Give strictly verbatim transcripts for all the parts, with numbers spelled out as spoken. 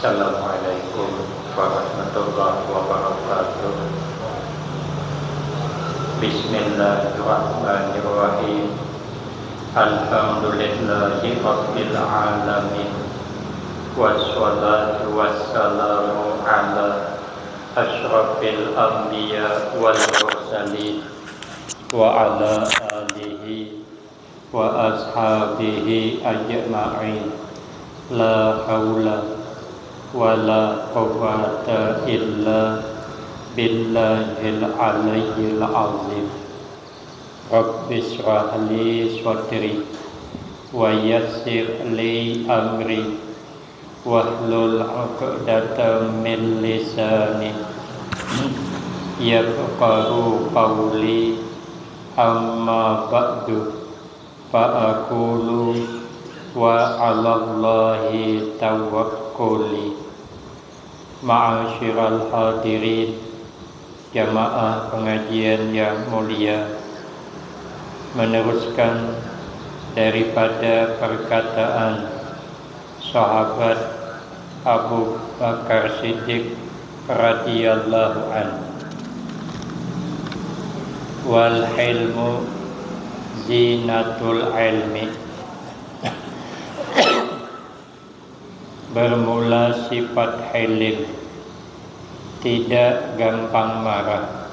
Assalamualaikum warahmatullahi wabarakatuh. Bismillahirrahmanirrahim. Alhamdulillahi rabbil alamin. Wassalatu wassalamu ala asyrafil anbiya wal mursalin wa ala alihi wa ashabihi ajma'in. La haula wa la quwwata illa billahil aliyyil azim. Rabbi syrah li sadri wa yassir li amri wahlul uqdatam min lisani yafqahu qawli. Amma ba'du, fa aqulu wa 'alallahi tawakkuli. Ma'asyiral hadirin, jamaah pengajian yang mulia, meneruskan daripada perkataan sahabat Abu Bakar Siddiq radhiyallahu anhu, "Wal hilmu zinatul ilmi." Bermula sifat hilim, tidak gampang marah,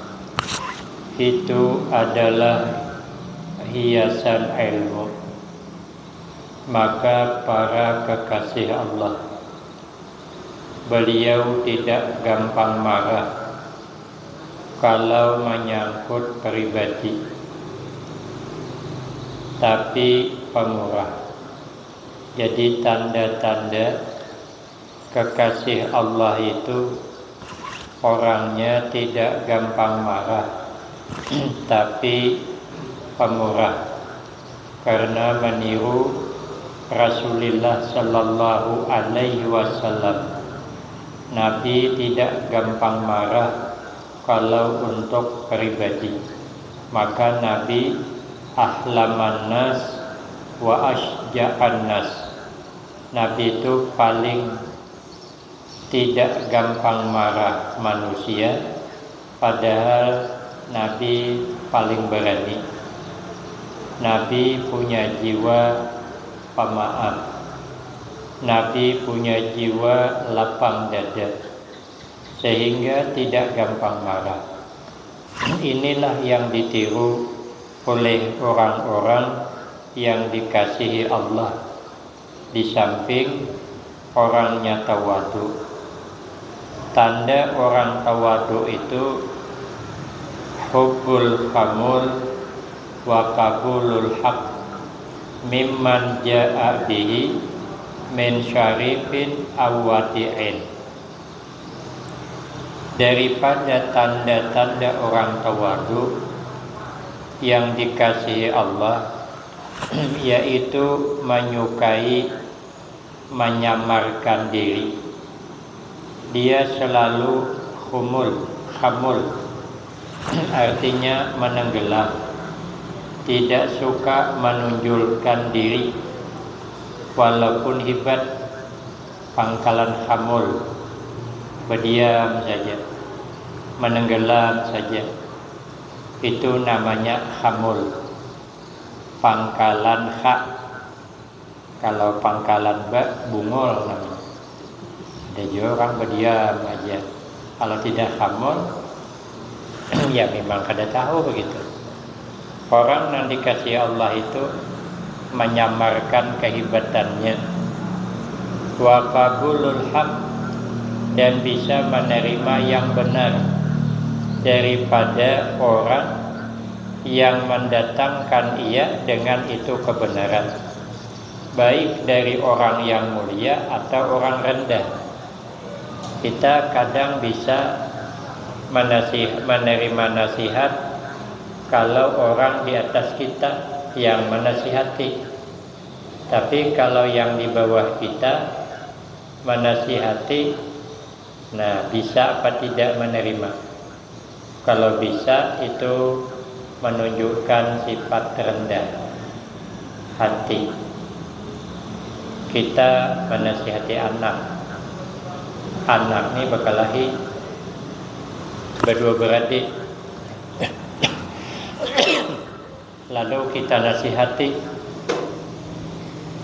itu adalah hiasan ilmu. Maka para kekasih Allah, beliau tidak gampang marah kalau menyangkut pribadi, tapi pemurah. Jadi tanda-tanda kekasih Allah itu orangnya tidak gampang marah, tapi pemurah, karena meniru Rasulullah Shallallahu Alaihi Wasallam. Nabi tidak gampang marah kalau untuk pribadi, maka Nabi ahlaman nas wa asja'an nas. Nabi itu paling tidak gampang marah manusia, padahal Nabi paling berani. Nabi punya jiwa pemaaf. Nabi punya jiwa lapang dada, sehingga tidak gampang marah. Inilah yang ditiru oleh orang-orang yang dikasihi Allah, di samping orangnya tawadu. Tanda orang tawadu itu hubbul khamul wa qabulul haq mimman ja'a bihi min syarifin aw wadi'in. Daripada tanda-tanda orang tawadu yang dikasihi Allah, yaitu menyukai menyamarkan diri. Dia selalu khumul, khamul, artinya menenggelam, tidak suka menunjulkan diri, walaupun hebat. Pangkalan khamul, berdiam saja, menenggelam saja, itu namanya khamul. Pangkalan kha, kalau pangkalan ba, bungul namanya. Ada juga orang berdiam aja. Kalau tidak khamul, ya memang kada tahu begitu. Orang yang dikasih Allah itu menyamarkan kehebatannya. Wa qabulul haq, dan bisa menerima yang benar daripada orang yang mendatangkan ia dengan itu kebenaran, baik dari orang yang mulia atau orang rendah. Kita kadang bisa menasih, menerima nasihat kalau orang di atas kita yang menasihati. Tapi kalau yang di bawah kita menasihati, nah, bisa apa tidak menerima? Kalau bisa, itu menunjukkan sifat rendah hati. Kita menasihati anak, Anak ni bakalahi badua beradik. Lalu kita nasihati,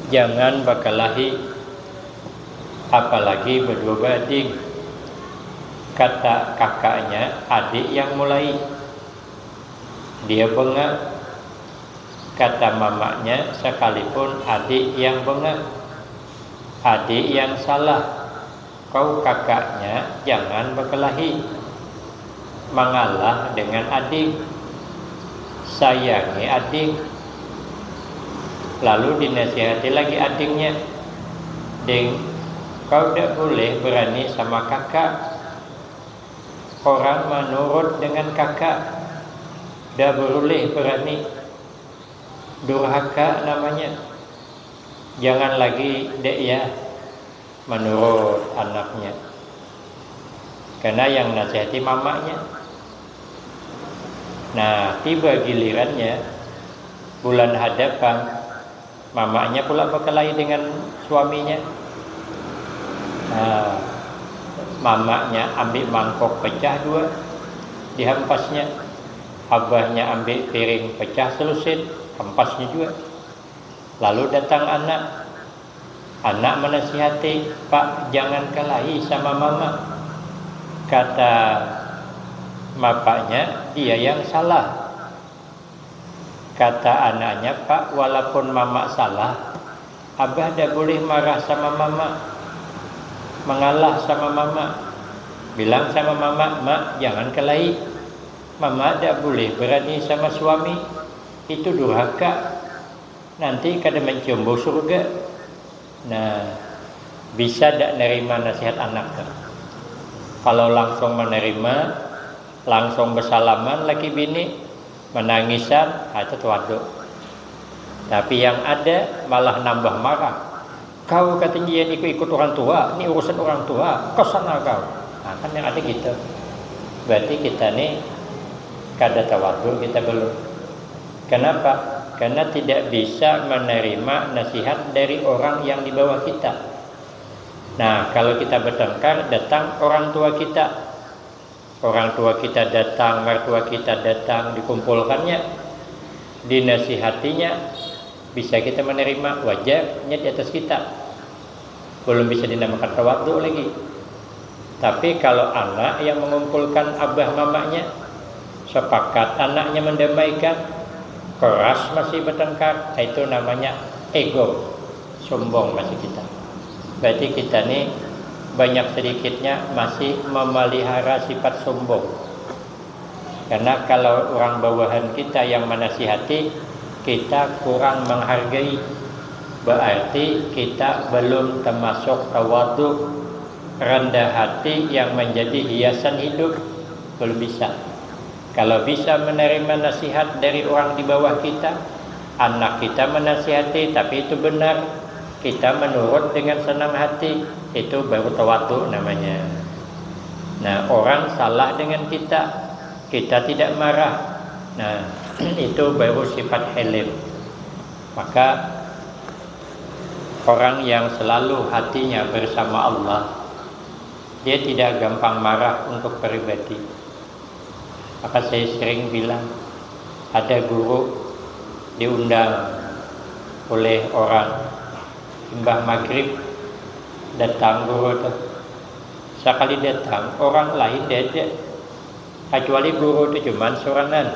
jangan bakalahi, apalagi badua baading. Kata kakaknya, adik yang mulai. Dia bengak. Kata mamaknya, sekalipun adik yang bengak, adik yang salah, kau kakaknya jangan bakalahi. Mangalah dengan ading. Sayangi ading. Lalu dinasihati lagi adingnya, ding, kau dak boleh berani sama kakak. Orang manurut dengan kakak, dah berulih berani. Durhaka namanya. Jangan lagi dek ya manurut anaknya. Karena yang nasihati mamaknya. Nah, tiba gilirannya bulan hadapan, mamaknya pula berkelahi dengan suaminya. Nah, mamaknya ambil mangkok pecah dua, dihampasnya. Abahnya ambil piring pecah selusin, hampasnya juga. Lalu datang anak. Anak menasihati, "Pak, jangan kelahi sama mama." Kata bapaknya, "Dia yang salah." Kata anaknya, "Pak, walaupun mama salah, abah dah boleh marah sama mama, mengalah sama mama. Bilang sama mama, 'Mak, jangan kelahi. Mama dah boleh berani sama suami. Itu durhaka. Nanti kada mencium bau surga.'" Nah, bisa dak nerima nasihat anak tu? Kalau langsung menerima, langsung bersalaman laki bini, menangisan, ah, itu tawadu. Tapi yang ada malah nambah marah. "Kau katinggian ikut-ikut orang tua, ni urusan orang tua, kau sana kau." Nah, kan yang ada gitu. Berarti kita ni kada tawadu, kita belum. Kenapa? Karena tidak bisa menerima nasihat dari orang yang di bawah kita. Nah, kalau kita bertengkar, datang orang tua kita. Orang tua kita datang, mertua kita datang, dikumpulkannya, dinasihatinya, bisa kita menerima, wajarnya di atas kita. Belum bisa dinamakan tawadu lagi. Tapi kalau anak yang mengumpulkan abah mamanya, sepakat anaknya mendamaikan, keras masih bertengkar, itu namanya ego, sombong masih kita. Berarti kita ni banyak sedikitnya masih memelihara sifat sombong. Karena kalau orang bawahan kita yang menasihati, kita kurang menghargai, berarti kita belum termasuk tawadu, rendah hati yang menjadi hiasan hidup. Belum bisa. Kalau bisa menerima nasihat dari orang di bawah kita, anak kita menasihati, tapi itu benar, kita menurut dengan senang hati, itu baru tawadu namanya. Nah, orang salah dengan kita, kita tidak marah. Nah, itu baru sifat hilim. Maka orang yang selalu hatinya bersama Allah, dia tidak gampang marah untuk pribadi. Maka saya sering bilang, ada guru diundang oleh orang, imbah maghrib datang guru tu. Sakali datang, orang lain dada. Kecuali guru tu cuman suranan.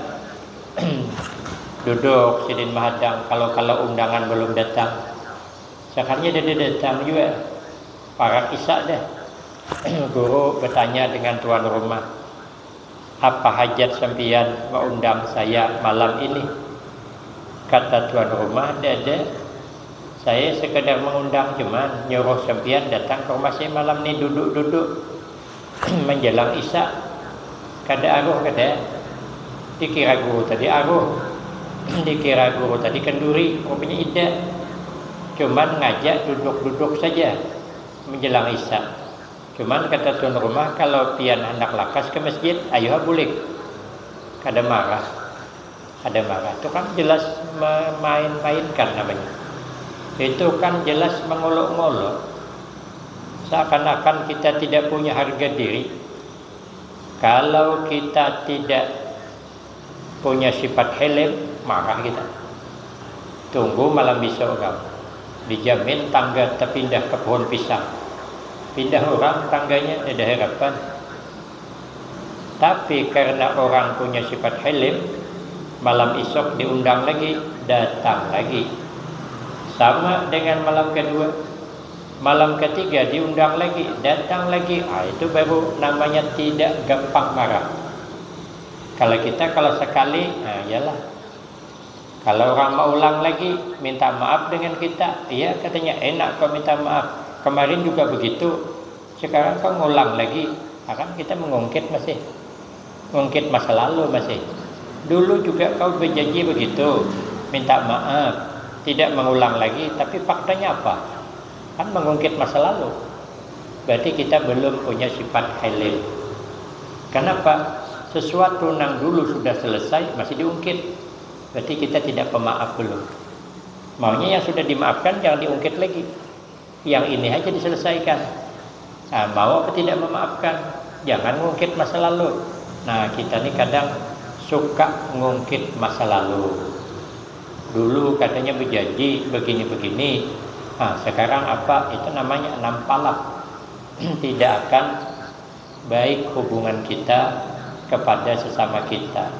Duduk sidin mahadang, kalau-kalau undangan belum datang. Sakalinya dada datang juga. Parak isa dah. Guru bertanya dengan tuan rumah, "Apa hajat sampiyan maundang saya malam ini?" Kata tuan rumah, "Dada, saya sekadar mengundang, cuman nyuruh sampiyan datang ke rumah saya malam ni duduk-duduk menjelang isa. Kada aruh kada?" Dikira guru tadi aruh. Dikira guru tadi kenduri, rupanya ida. Cuman ngajak duduk-duduk saja menjelang isa. Cuman kata tuan rumah, "Kalau pian handak lakas ke masjid, ayu ha bulik. Kada marah." Kada marah. Itu kan jelas memain-mainkan namanya. Itu kan jelas mengolok-ngolok. Seakan-akan kita tidak punya harga diri. Kalau kita tidak punya sifat hilim, marah kita. Tunggu malam besok kau. Dijamin tangga terpindah ke pohon pisang. Pindah orang tangganya, ada harapan. Tapi karena orang punya sifat hilim, malam isok diundang lagi, datang lagi. Sama dengan malam kedua. Malam ketiga diundang lagi, datang lagi. Ah, itu baru namanya tidak gampang marah. Kalau kita, kalau sekali, nah, iyalah. Kalau orang mau ulang lagi, minta maaf dengan kita, iya, katanya, "Enak kau minta maaf. Kemarin juga begitu. Sekarang kau ngulang lagi." Ah, kan kita mengungkit masih. Mengungkit masa lalu masih. Dulu juga kau berjanji begitu, minta maaf, tidak mengulang lagi, tapi faktanya apa? Kan mengungkit masa lalu. Berarti kita belum punya sifat hilim. Kenapa? Sesuatu nang dulu sudah selesai, masih diungkit. Berarti kita tidak pemaaf belum. Maunya yang sudah dimaafkan jangan diungkit lagi. Yang ini aja diselesaikan. Nah, mau apa tidak memaafkan? Jangan ngungkit masa lalu. Nah, kita ni kadang suka ngungkit masa lalu. Dulu katanya berjanji begini-begini. Nah, sekarang apa? Itu namanya nampalak. Tidak akan baik hubungan kita kepada sesama kita.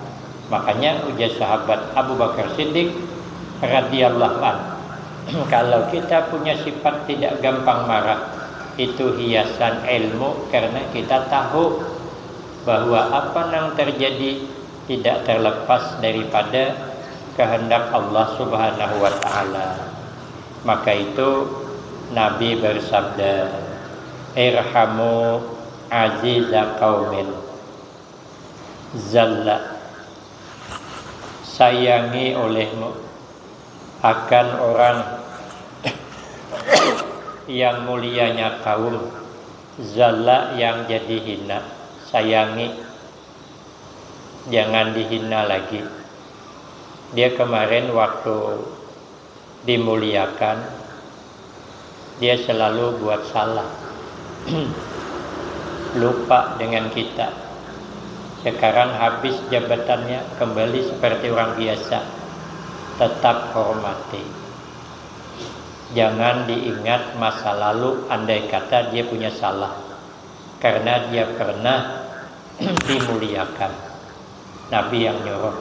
Makanya ujar sahabat Abu Bakar Siddiq radhiyallahu anh, kalau kita punya sifat tidak gampang marah, itu hiasan ilmu karena kita tahu bahwa apa yang terjadi tidak terlepas daripada kehendak Allah Subhanahu wa taala. Maka itu Nabi bersabda, "Irhamu aziza qaumin zalla." Sayangi olehmu akan orang yang mulianya kaum, zalla yang jadi hina. Sayangi, jangan dihina lagi. Dia kemarin waktu dimuliakan, dia selalu buat salah. Lupa dengan kita. Sekarang habis jabatannya, kembali seperti orang biasa. Tetap hormati. Jangan diingat masa lalu, andai kata dia punya salah. Karena dia pernah dimuliakan. Nabi yang nyuruh.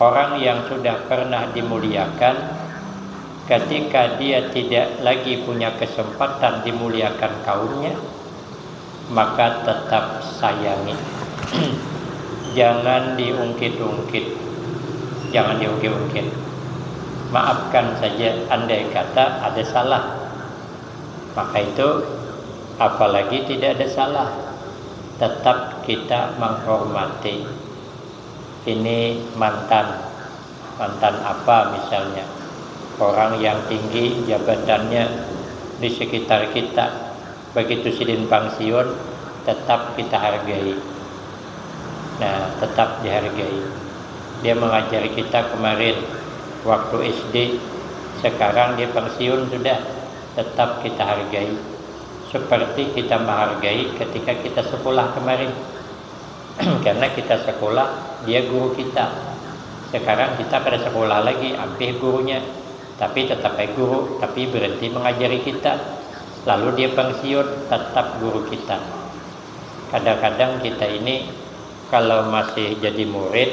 Orang yang sudah pernah dimuliakan, ketika dia tidak lagi punya kesempatan dimuliakan kaumnya, maka tetap sayangi. Jangan diungkit-ungkit. Jangan diungkit-ungkit. Maafkan saja andai kata ada salah. Maka itu, apalagi tidak ada salah, tetap kita menghormati. Ini mantan, mantan apa misalnya, orang yang tinggi jabatannya di sekitar kita, begitu sidin pensiun, tetap kita hargai. Nah, tetap dihargai. Dia mengajari kita kemarin waktu S D, sekarang dia pensiun sudah, tetap kita hargai. Seperti kita menghargai ketika kita sekolah kemarin. Karena kita sekolah, dia guru kita. Sekarang kita kada sekolah lagi, ampih gurunya. Tapi tetap baik guru, tapi berhenti mengajari kita. Lalu dia pensiun, tetap guru kita. Kadang-kadang kita ini kalau masih jadi murid,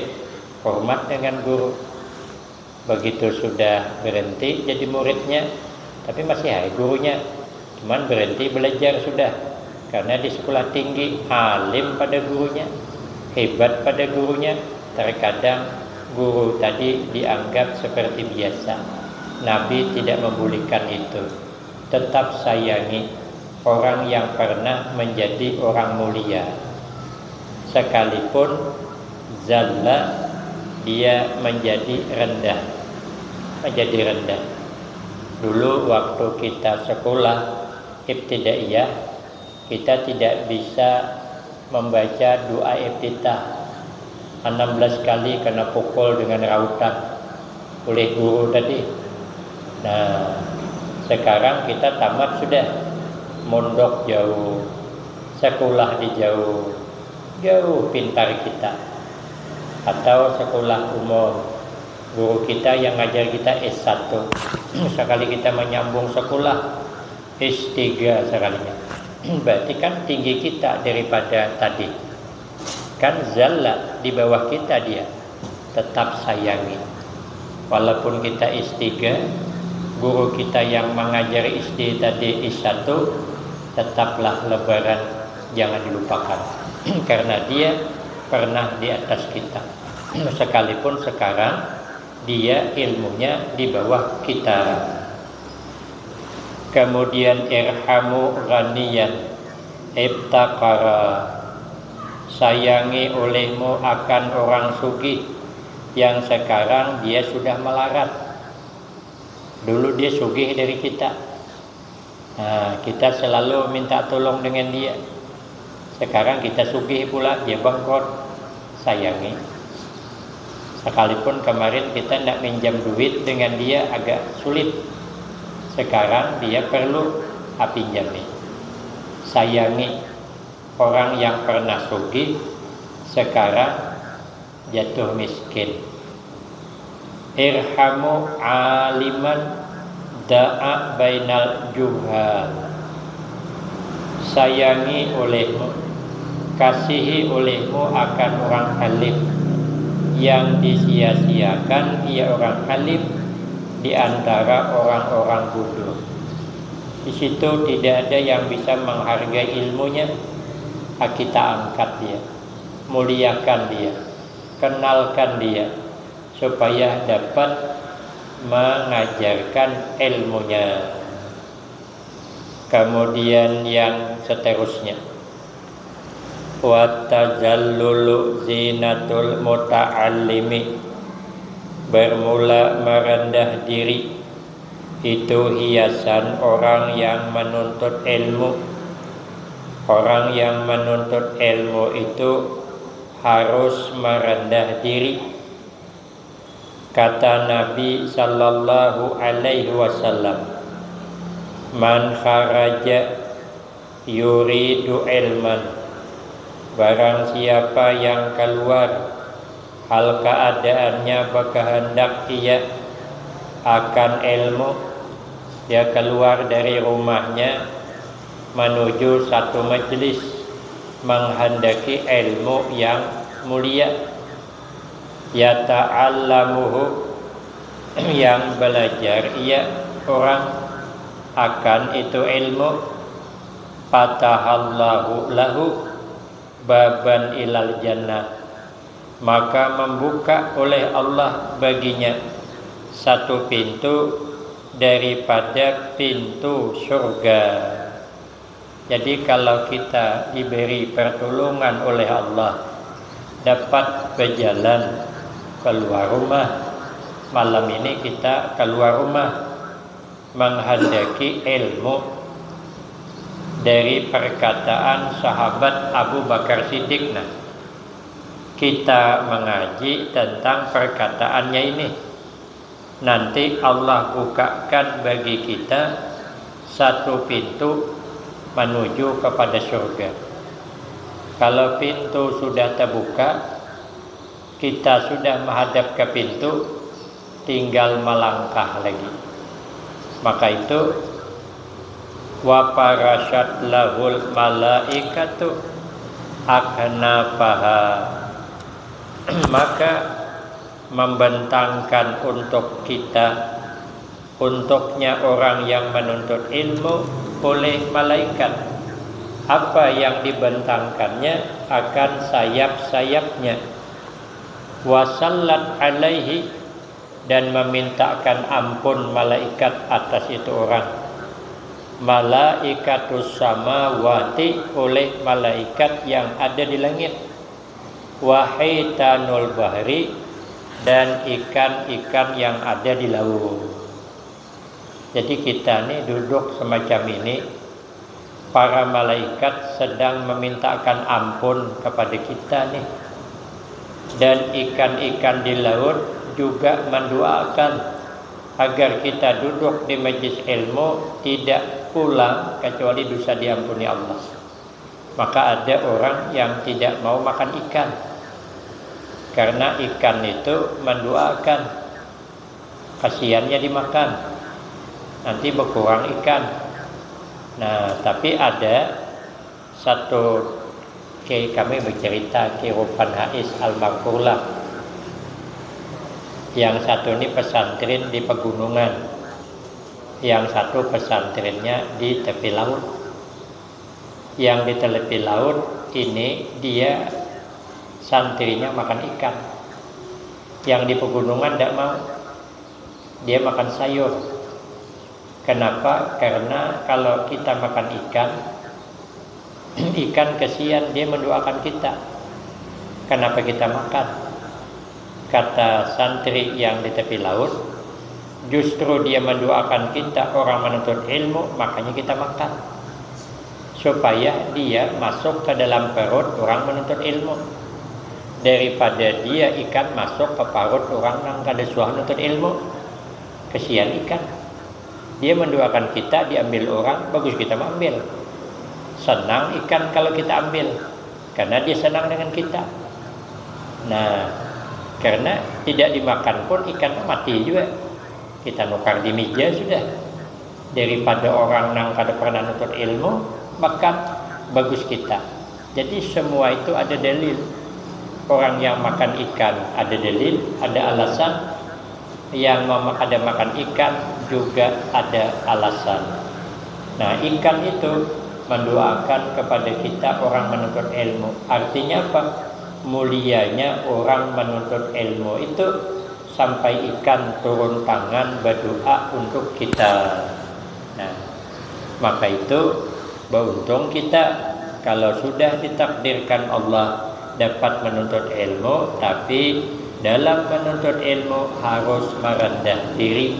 hormat dengan guru. Begitu sudah berhenti jadi muridnya, tapi masih hai gurunya. Cuman berhenti belajar sudah. Karena di sekolah tinggi, alim pada gurunya, hebat pada gurunya, terkadang guru tadi dianggap seperti biasa. Nabi tidak membolehkan itu. Tetap sayangi orang yang pernah menjadi orang mulia. Sekalipun zalla, dia menjadi rendah. Menjadi rendah. Dulu waktu kita sekolah ibtidaiyah, kita tidak bisa membaca doa iftitah. Enam belas kali kena pukul dengan rautan oleh guru tadi. Nah, sekarang kita tamat sudah. mondok jauh, sekolah di jauh, jauh pintar kita. Atau sekolah umum, guru kita yang ngajar kita S satu, sekali kita menyambung sekolah S tiga sekalinya. Berarti kan tinggi kita daripada tadi. Kan zalla di bawah kita dia, tetap sayangi. Walaupun kita S tiga, guru kita yang mengajari S D tadi S satu, tetaplah lebaran, jangan dilupakan. Karena dia pernah di atas kita. Sekalipun sekarang dia ilmunya di bawah kita. Kemudian irhamu ghaniyan ibtaqara, sayangi olehmu akan orang sugih yang sekarang dia sudah melarat. Dulu dia sugih dari kita. Nah, kita selalu minta tolong dengan dia. Sekarang kita sugih pula, dia bangkrut. Sayangi. Sekalipun kemarin kita nak minjam duit dengan dia agak sulit. Sekarang dia perlu, ah, pinjami. Sayangi orang yang pernah sugih, sekarang jatuh miskin. Irhamu aliman da'a bainal juhal. Sayangi olehmu, kasihi olehmu akan orang alim yang disia-siakan ia orang alim di antara orang-orang bodoh. Di situ tidak ada yang bisa menghargai ilmunya, ah, kita angkat dia, muliakan dia, kenalkan dia, supaya dapat mengajarkan ilmunya. Kemudian yang seterusnya, watazallulu zinatul muta'allimi, bermula merendah diri itu hiasan orang yang menuntut ilmu. Orang yang menuntut ilmu itu harus merendah diri. Kata Nabi sallallahu alaihi wasallam, "Man kharaja yuridu ilman," barang siapa yang keluar hal keadaannya berkehendak ia akan ilmu, dia keluar dari rumahnya menuju satu majlis menghendaki ilmu yang mulia. Yata'allamuhu, yang belajar ia orang akan itu ilmu. Fatahallahu lahu baban ilal jannah, maka membuka oleh Allah baginya satu pintu daripada pintu surga. Jadi kalau kita diberi pertolongan oleh Allah, dapat berjalan keluar rumah, malam ini kita keluar rumah menghendaki ilmu, dari perkataan sahabat Abu Bakar Siddiq. Nah, kita mengaji tentang perkataannya ini. Nanti Allah bukakan bagi kita satu pintu menuju kepada surga. Kalau pintu sudah terbuka, kita sudah menghadap ke pintu, tinggal melangkah lagi. Maka itu, wa farasyat lahul malaikatu aknafaha. Maka membentangkan untuk kita, untuknya orang yang menuntut ilmu oleh malaikat. Apa yang dibentangkannya akan sayap-sayapnya. Wasallat alaihi, dan memintakan ampun malaikat atas itu orang. Malaikatus samawati, oleh malaikat yang ada di langit. Wahitanul bahri, dan ikan-ikan yang ada di laut. Jadi kita nih duduk semacam ini, para malaikat sedang memintakan ampun kepada kita nih. Dan ikan-ikan di laut juga mendoakan agar kita duduk di majlis ilmu tidak pulang kecuali dosa diampuni Allah. Maka ada orang yang tidak mau makan ikan, karena ikan itu mendoakan, kasihannya dimakan, nanti berkurang ikan. Nah, tapi ada satu, kami bercerita kehidupan Hais almarhumlah. Yang satu ini pesantren di pegunungan, yang satu pesantrennya di tepi laut. Yang di tepi laut ini dia santrinya makan ikan. Yang di pegunungan tidak mau, dia makan sayur. Kenapa? Karena kalau kita makan ikan, ikan kesian, dia mendoakan kita. Kenapa kita makan? Kata santri yang di tepi laut, justru dia mendoakan kita orang menuntut ilmu, makanya kita makan. Supaya dia masuk ke dalam perut orang menuntut ilmu. Daripada dia ikan masuk ke parut orang nang kada suah nuntut ilmu. Kesian ikan. Dia mendoakan kita diambil orang, bagus kita mengambil. Senang ikan kalau kita ambil, karena dia senang dengan kita. Nah, karena tidak dimakan pun ikan mati juga. Kita nukar di meja sudah. Daripada orang nang kada pernah nuntut ilmu, makan, bagus kita. Jadi semua itu ada dalil. Orang yang makan ikan ada dalil, ada alasan. Yang mama-, ada makan ikan juga ada alasan. Nah, ikan itu mendoakan kepada kita orang menuntut ilmu. Artinya apa? Mulianya orang menuntut ilmu itu sampai ikan turun tangan berdoa untuk kita. Nah, maka itu beruntung kita kalau sudah ditakdirkan Allah dapat menuntut ilmu, tapi dalam menuntut ilmu harus merendah diri.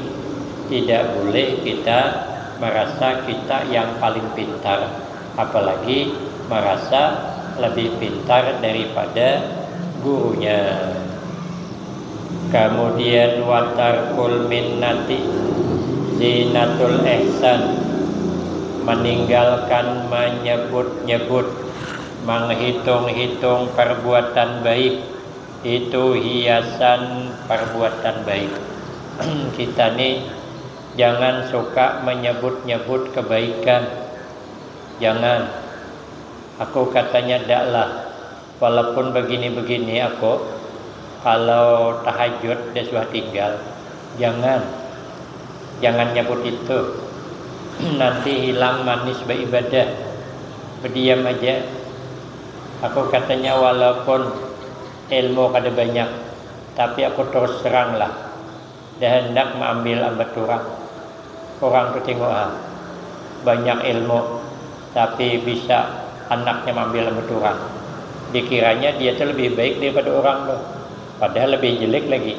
Tidak boleh kita merasa kita yang paling pintar, apalagi merasa lebih pintar daripada gurunya. Kemudian watarkul minnati zinatul ihsan, meninggalkan menyebut-nyebut, menghitung-hitung perbuatan baik, itu hiasan perbuatan baik. Kita ni jangan suka menyebut-nyebut kebaikan. Jangan. Aku katanya dak lah. Walaupun begini-begini aku, kalau tahajud dia sudah tinggal. Jangan. Jangan nyebut itu. Nanti hilang manis beribadah. Berdiam aja. Aku katanya walaupun ilmu kada banyak, tapi aku terus terang lah. Dia hendak maambil ambat urang. Urang tu tengok ha, banyak ilmu, tapi bisa anaknya maambil ambat urang. Dikiranya dia tu lebih baik daripada urang tu, padahal lebih jelek lagi.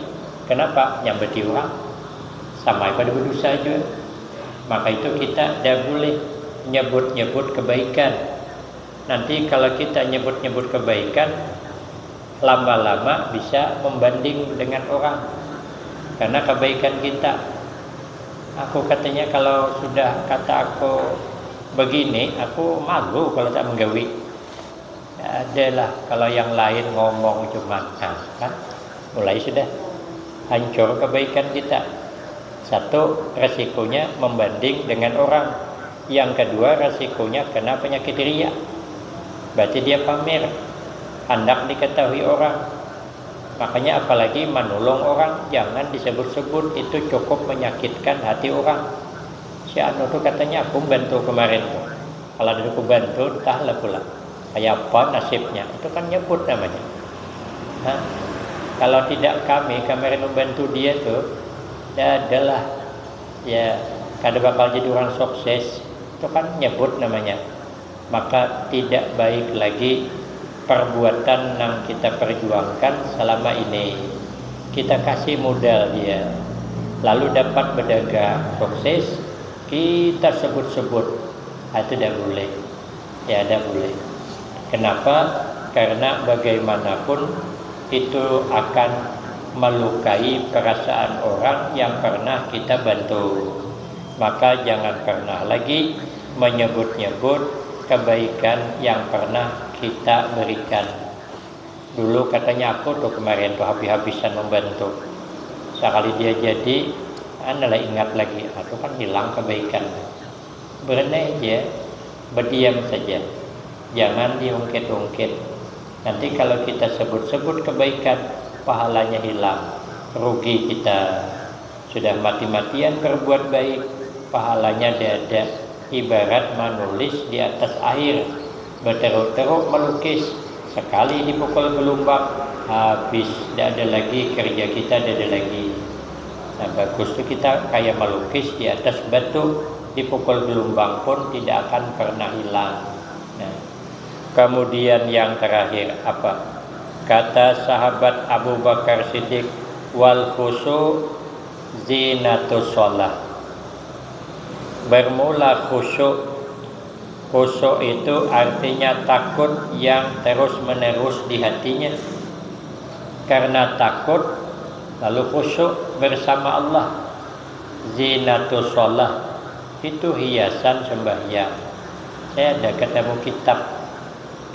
Kenapa? Nyambati urang. Sama pada berdosa jua. Maka itu kita dah boleh nyebut-nyebut kebaikan. Nanti kalau kita nyebut-nyebut kebaikan, lama-lama bisa membanding dengan orang karena kebaikan kita. Aku katanya kalau sudah kata aku begini, aku malu kalau tak menggawi. Adalah kalau yang lain ngomong cuman, nah, kan mulai sudah hancur kebaikan kita. Satu, resikonya membanding dengan orang. Yang kedua, resikonya kena penyakit riya. Berarti dia pamer, hendak diketahui orang. Makanya apalagi menolong orang, jangan disebut-sebut, itu cukup menyakitkan hati orang. Si anu tu katanya aku bantu kemarin tu. Kalau ada aku bantu, entahlah pula. Kayak apa nasibnya? Itu kan nyebut namanya. Nah, kalau tidak kami, kemarin membantu dia tu, ya adalah, ya, kada bakal jadi orang sukses. Itu kan nyebut namanya. Maka tidak baik lagi perbuatan yang kita perjuangkan selama ini. Kita kasih modal dia, lalu dapat berdagang, sukses, kita sebut-sebut. Ah, itu tidak boleh. Ya, tidak boleh. Kenapa? Karena bagaimanapun itu akan melukai perasaan orang yang pernah kita bantu. Maka jangan pernah lagi menyebut-nyebut kebaikan yang pernah kita berikan. Dulu katanya aku tuh kemarin tuh habis-habisan membantu. Sekali dia jadi, analah ingat lagi, aduh kan hilang kebaikan. Berenai aja, berdiam saja. Jangan diungkit-ungkit. Nanti kalau kita sebut-sebut kebaikan, pahalanya hilang. Rugi kita. Sudah mati-matian berbuat baik, pahalanya dada. Ibarat manulis di atas air. Berteruk-teruk melukis, sekali dipukul gelombang, habis, tidak ada lagi kerja kita, tidak ada lagi. Nah, bagus tuh kita kayak melukis di atas batu, dipukul gelombang pun tidak akan pernah hilang. Nah, kemudian yang terakhir apa? Kata sahabat Abu Bakar Siddiq, "Wal khusu zinatus sholah." Bermula khusyuk. Khusyuk itu artinya takut yang terus-menerus di hatinya. Karena takut, lalu khusyuk bersama Allah. Zinatus sholah, itu hiasan sembahyang. Saya ada ketemu kitab.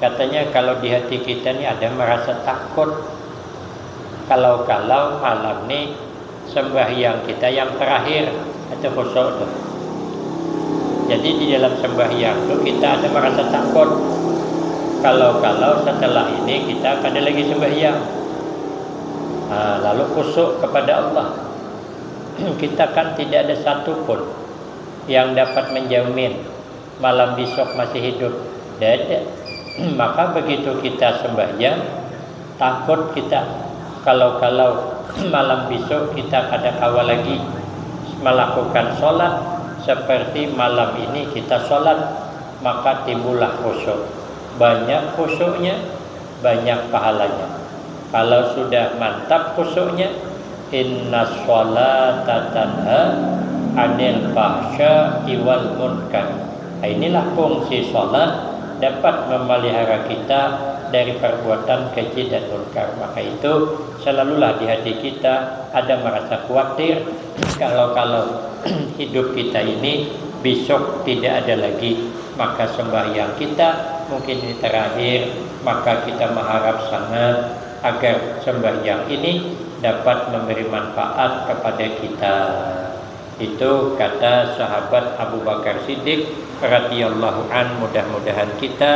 Katanya kalau di hati kita ni ada merasa takut. Kalau-kalau malam ni sembahyang kita yang terakhir, itu khusyuk tu. Jadi di dalam sembahyang tu kita ada merasa takut. Kalau-kalau setelah ini kita kada lagi sembahyang. Nah, lalu khusyuk kepada Allah. Kita kan tidak ada satu pun yang dapat menjamin malam besok masih hidup. Tidak ada. Maka begitu kita sembahyang, takut kita kalau-kalau malam besok kita kada kawa lagi melakukan sholat seperti malam ini kita sholat, maka timbullah khusyuk. Banyak khusyuknya, banyak pahalanya. Kalau sudah mantap khusyuknya, inna sholata tanha anil fahsya'i wal munkar. Nah, inilah fungsi sholat dapat memelihara kita dari perbuatan keji dan munkar. Maka itu selalulah di hati kita ada merasa khawatir kalau-kalau hidup kita ini besok tidak ada lagi, maka sembahyang kita mungkin ini terakhir, maka kita mengharap sangat agar sembahyang ini dapat memberi manfaat kepada kita. Itu kata sahabat Abu Bakar Siddiq radhiyallahu an, mudah-mudahan kita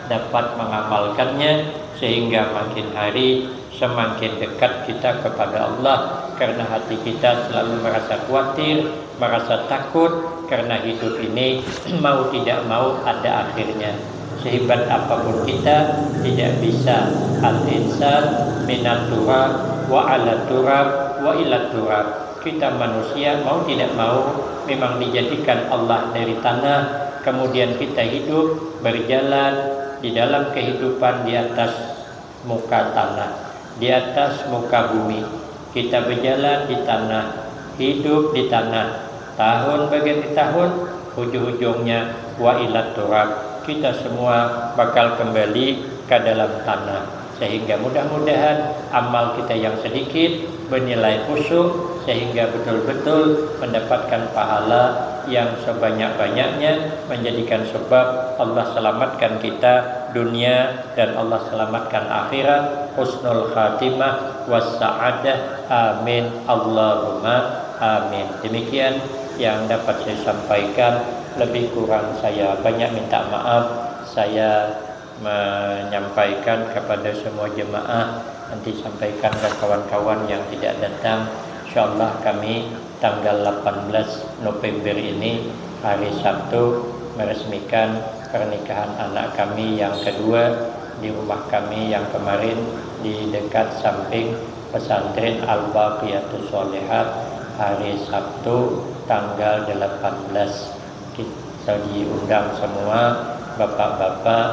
dapat mengamalkannya sehingga makin hari semakin dekat kita kepada Allah karena hati kita selalu merasa khawatir, merasa takut karena hidup ini mau tidak mau ada akhirnya. Sehebat apapun kita tidak bisa, al-insan minat turab wa ala turab wa ilat turab. Kita manusia mau tidak mau memang dijadikan Allah dari tanah, kemudian kita hidup berjalan di dalam kehidupan di atas muka tanah, di atas muka bumi. Kita berjalan di tanah, hidup di tanah, tahun baganti tahun, hujung-hujungnya wa ilat turab. Kita semua bakal kembali ke dalam tanah. Sehingga mudah-mudahan amal kita yang sedikit bernilai khusyuk sehingga betul-betul mendapatkan pahala yang sebanyak-banyaknya, menjadikan sebab Allah selamatkan kita dunia dan Allah selamatkan akhirat, husnul khatimah, wassa'adah. Amin, Allahumma amin. Demikian yang dapat saya sampaikan, lebih kurang saya banyak minta maaf. Saya menyampaikan kepada semua jemaah, nanti sampaikan ke kawan-kawan yang tidak datang. Insyaallah kami tanggal delapan belas November ini, hari Sabtu, meresmikan pernikahan anak kami yang kedua di rumah kami yang kemarin di dekat samping pesantren Al-Baqiyatus Shalihat, hari Sabtu tanggal delapan belas. Kita diundang semua bapak-bapak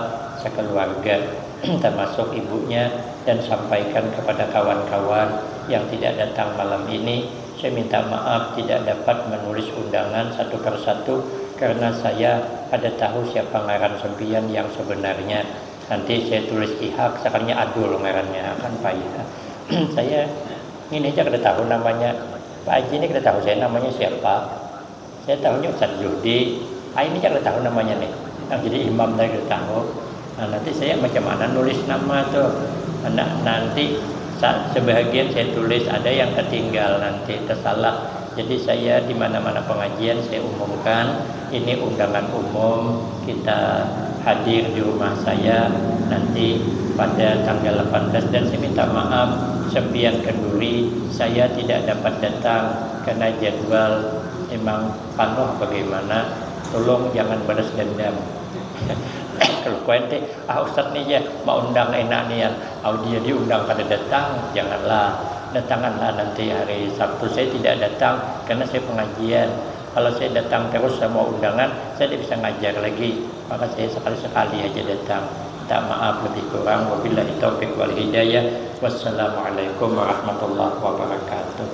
sekeluarga, termasuk ibunya, dan sampaikan kepada kawan-kawan yang tidak datang malam ini. Saya minta maaf tidak dapat menulis undangan satu persatu karena saya ada tahu siapa ngaran sempian yang sebenarnya. Nanti saya tulis Ihak, sakalinya Adul ngarannya, akan payah. Saya Ini aja kada tahu namanya. Pak Haji ini kada tahu saya namanya siapa. Saya tahunya Ustaz Zuhdi. Ah, ini aja kada tahu namanya nih. Yang jadi imam saya kada tahu. Nah, nanti saya macam mana nulis nama tuh? Nah, nanti sa- sebahagian saya tulis, ada yang ketinggal nanti tersalah. Jadi saya di mana-mana pengajian saya umumkan ini undangan umum, kita hadir di rumah saya nanti pada tanggal delapan belas, dan saya minta maaf sepian kenduri saya tidak dapat datang karena jadwal memang panuh bagaimana, tolong jangan balas dendam. Kalau kau ente, ah, ustad ni ja maundang enak nian, au dia diundang kada datang, janganlah, datanganlah nanti hari Sabtu. Saya tidak datang karena saya pengajian. Kalau saya datang terus sama undangan, saya tidak bisa ngajar lagi, maka saya sekali-sekali aja datang. Minta maaf lebih kurang. Wabillahi taufiq wal hidayah. Wassalamualaikum warahmatullahi wabarakatuh.